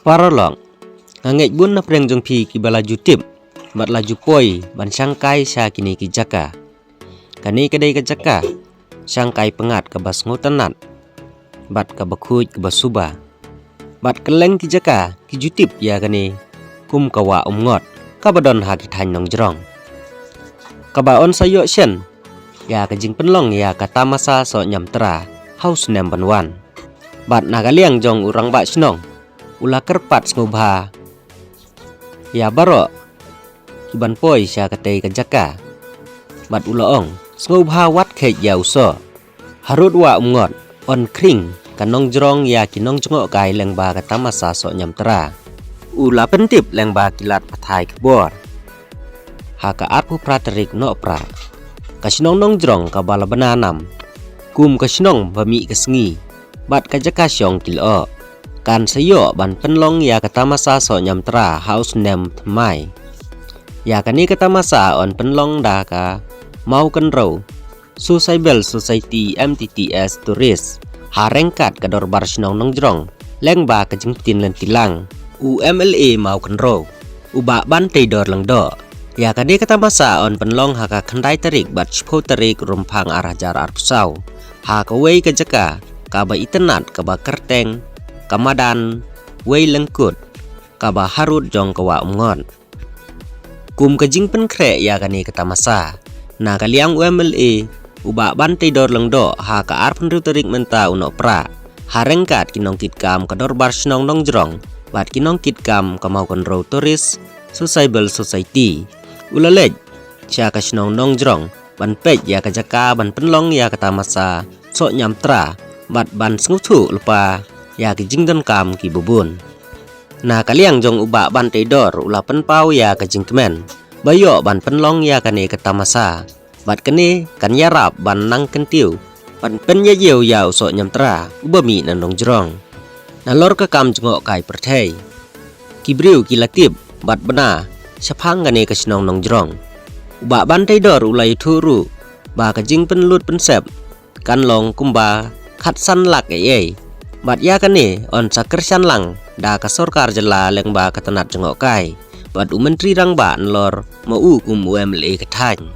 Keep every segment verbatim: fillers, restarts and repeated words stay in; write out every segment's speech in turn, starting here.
Paralok, nga ngeit bun na pdeng jong phi kiba la ju tip bad la ju poi ban shangkai sha kine ki jaka. Kane ka dei ka jaka shangkai pyngngad kaba sngewtynnat bad kaba khuid kaba suba. Bad kylleng ki jaka ki ju tip ïa kane kum ka Wah Umngot kaba don ha ki thaiñ nongjrong, kaba yn sa ïoh shen ïa ka jingpynlong ïa ka tamasa Sohñiamtra ha u snem ban wan. Bad na ka liang jong u rangbah shnong, u la kyrpad sngewbha ïa baroh kiban poi sha katei ka jaka. Bad u la ong, sngewbha wat kheit ïa u soh. Harud Wah Umngot yn khring ka nongjrong ïa ki nongjngohkai lyngba ka tamasa Sohñiamtra. U la pyntip lyngba ki lad pathai khubor ha ka arphew phra tarik Nohprah, ka shnong nongjrong kaba la bna nam kum ka shnong ba mih ka sngi bad ka jaka shong ki lyoh, kan sa ïoh ban pynlong ïa ka tamasa Sohñiamtra ha u snem thymmai. Ïa kane ka tamasa yn pynlong da ka Mawkynrew Sociable Society, M T T S, Tourist, ha ryngkat ka dorbar shnong nongjrong lyngba ka jingpyntip lynti lang u M L A Mawkynrew, u Bah Banteidor Lyngdoh. Ïa kane ka tamasa yn pynlong ha ka khyndai tarik bad shiphew tarik Rymphang ar hajar arphew saw ha kawei ka jaka kaba itynnat kaba kyrteng ka Madan Wei Lyngkut, kaba harud jong ka Wah Umngot. Kum ka jingpynkhreh ïa kane ka tamasa, na ka liang u M L A u Bah Banteidor Lyngdoh, ha ka arphew hynriew tarik mynta u Nohprah, ha ryngkat ki nongkitkam ka dorbar shnong nongjrong bad ki nongkitkam ka Mawkynrew Tourist Sociable Society, u la leit sha ka shnong nongjrong ban peit ïa ka jaka ban pynlong ïa ka tamasa Sohñiamtra bad ban sngewthuh lypa ïa ki jingdonkam kiba bun. Na ka liang jong u Bah Banteidor, u la pynpaw ïa ka jingkmen ba ïoh ban pynlong ïa kane ka tamasa bad kane kan ïarap ban nang kyntiew ban pynïaid ïew ïa u Sohñiamtra uba mih na nongjrong. Nalor ka kam jngohkai pyrthei, ki briew ki la tip bad bna shaphang kane ka shnong nongjrong. U Bah Banteidor u la ïathuh ruh ba ka jingpynlut pynsep kan long kumba khatsan lak ei ei. Bad ïa kane yn sa kyrshan lang da ka sorkar jylla lyngba ka tnat jngohkai bad u Myntri Rangbah nalor ma u kum u M L A ka thaiñ.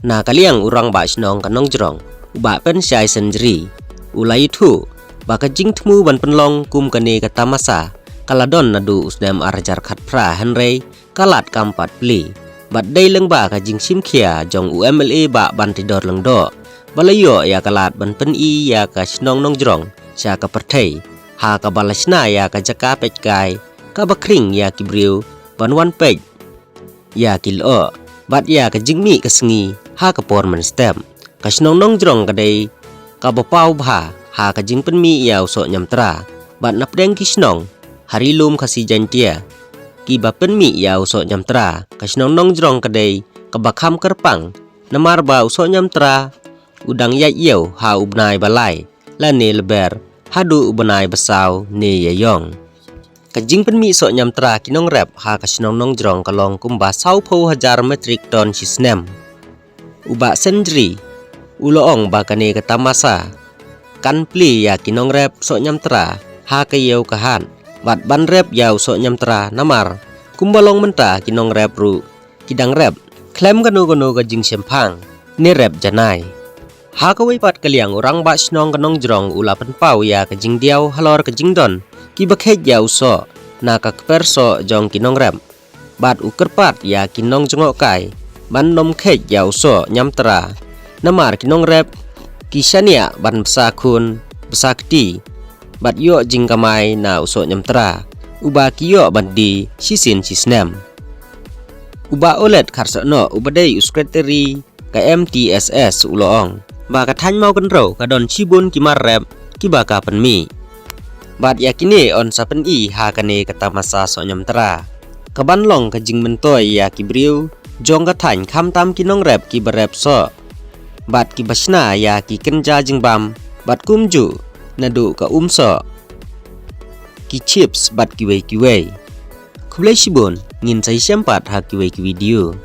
Na ka liang u rangbah shnong ka nongjrong, u Bah Pynshai Synjri, u la ïathuh ba ka jingthmu ban pynlong kum kane ka tamasa ka la don naduh u snem ar hajar khatphra, hynrei ka lad kam pat plie. Bad dei lyngba ka jingshim khia jong u M L A Bah Banteidor Lyngdoh ba la ïoh ïa ka lad ban pyni ïa ka shnong nongjrong sha ka pyrthei, ha kaba la shna ïa ka jaka peitkai kaba khring ïa ki briew ban wan peit ïa ki lyoh bad ïa ka jingmih ka sngi ha ka por mynstep. Ka shnong nongjrong ka dei kaba paw bha ha ka jingpynmih ïa u Sohñiamtra bad na pdeng ki shnong ha Ri Lum Khasi Jaiñtia kiba pynmih ïa u Sohñiamtra, ka shnong nongjrong ka dei kaba kham kyrpang, namar ba u Sohñiamtra u dang ïaid ïew ha u bnai ba lai lane lber haduh u bnai ba saw ne ïaïong. Ka jingpynmih Sohñiamtra ki nongrep ha ka shnong nongjrong ka long kumba sawphew hajar metrik ton shi snem. U Bah Synjri u la ong ba kane ka tamasa kan plie ïa ki nongrep Sohñiamtra ha ka ïew ka hat bad ban rep ïa u Sohñiamtra, namar kumba long mynta ki nongrep ruh ki dang rep khlem kano kano ka jingshemphang ne rep janai. Ha kawei pat ka liang, u rangbah shnong ka nongjrong u la pynpaw ïa ka jingdiaw halor ka jingdon kiba kheit ïa u soh na ka kper soh jong ki nongrep bad u kyrpad ïa ki nongjngohkai ban nym kheit ïa u Sohñiamtra, namar ki nongrep ki shaniah ban bsa khun bsa kti bad ïoh jingkamai na u Sohñiamtra uba ki ïoh ban die shisien shisnem. U Bah Olet Kharsohnoh uba dei u sekretari ka M T S S u la ong ba ka thaiñ Mawkynrew ka don shibun ki mar rep kiba ka pynmih. Bad ïa kine yn sa pyni ha kane ka tamasa Sohñiamtra kaban long ka jingmyntoi ïa ki briew jong ka thaiñ, khamtam ki nongrep kiba rep soh bad kiba shna ïa ki kynja jingbam bad kumjuh naduh ka um soh, ki chips bad kiwei kiwei. Khublei shibun, ngin sa ïashem pat ha kiwei ki video.